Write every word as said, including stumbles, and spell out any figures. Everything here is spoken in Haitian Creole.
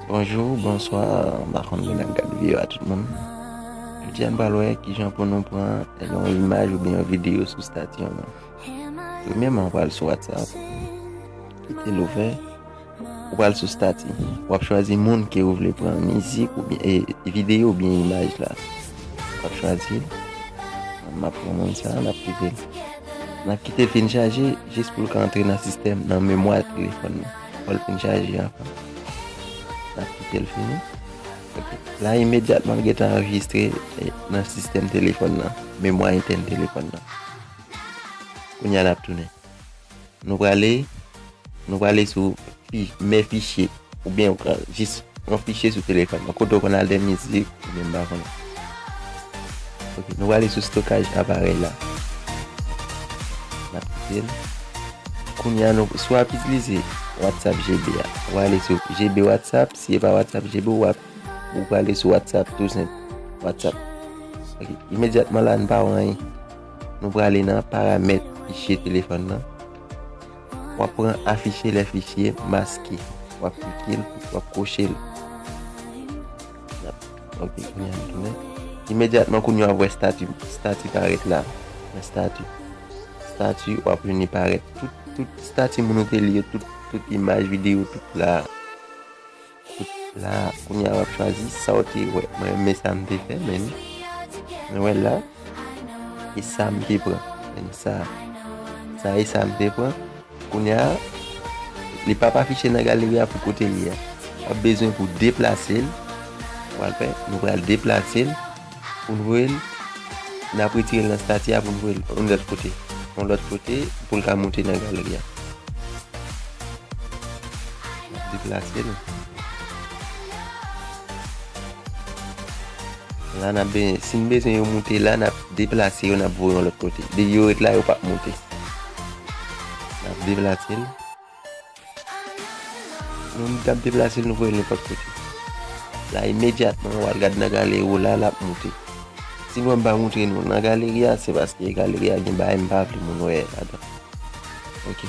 Bonjou, bonswa, m pa konn lè n ap gade videyo a tout moun. Jodi a n pral wè kijan pou nou pran yon imaj oubyen yon videyo sou stati yon moun. Premyèman, ou pral sou WhatsApp, kite l ouvè, ou pral sou stati. W ap chwazi moun ke ou vle pran mizik oubyen e, videyo oubyen imaj la. W ap chwazi l. M ap pran moun sa, n ap kite l. N ap kite l fin chaje jis pou l ka antre nan sistèm, nan memwa telefòn nan. Fò l fin chaje anvan. N ap kite l fini. Ok. La, imedyatman, l gentan anrejistre eh, nan sistèm telefòn nan, memwa entèn telefòn nan. Kounye a, n ap tounen. Nou prale, nou prale sou fi, men fichye, oubyen ou ka jis yon fichye sou telefòn nan. Kote ou konn al de mizik, oubyen m pa konnen. Ok, nou prale sou stokaj aparèy la. N ap kite l. Kounye a, nou, si w ap itilize WhatsApp G B a, ou prale sou G B WhatsApp. Si e pa WhatsApp G B, w ap, ou prale sou WhatsApp, tou senp. WhatsApp. Ok, imedyatman la, n pa wè anyen. Nou prale nan paramèt fichye telefòn nan. W ap pran afficher les fichiers masqués. W ap klike l, w ap koche l. Ok, kounye a nou tounen. Imedyatman, kounye a w ap wè stati, stati parèt la. Nan stati. Stati, w ap vini parèt tout, tout stati moun ou te li yo, tout, tout imaj, videyo, tout la. Tout la, kounye a w ap chwazi sa w te wè. Mwen renmen sa m te fè, men. Mwen wè la. E sa m te pran. Men sa. Sa e sa m te pran. Kounye a, li p ap afiche nan galeri a pou kote l ye a. W ap bezwen pou deplase l. W ap fè, nou pral deplase l pou n voye l. N ap retire l nan stati a pou n voye l yon lòt kote. Yon lòt kote pou l ka moute nan galeri a. N ap deplase l. La, n ap be-, si n bezwen yo moute la, n ap deplase yo, n ap voye yon lòt kote. Depi yo ret la, yo p ap moute. N ap deplase l. Nou, nou t ap deplase l, nou voye l nenpòt kote. La, imedyatman, w al gade nan galeri w la, l ap moute. Si nou wè m pa montre nou nan galeri a, se paske galeri a gen bagay m pa vle moun wè ladan. Ok.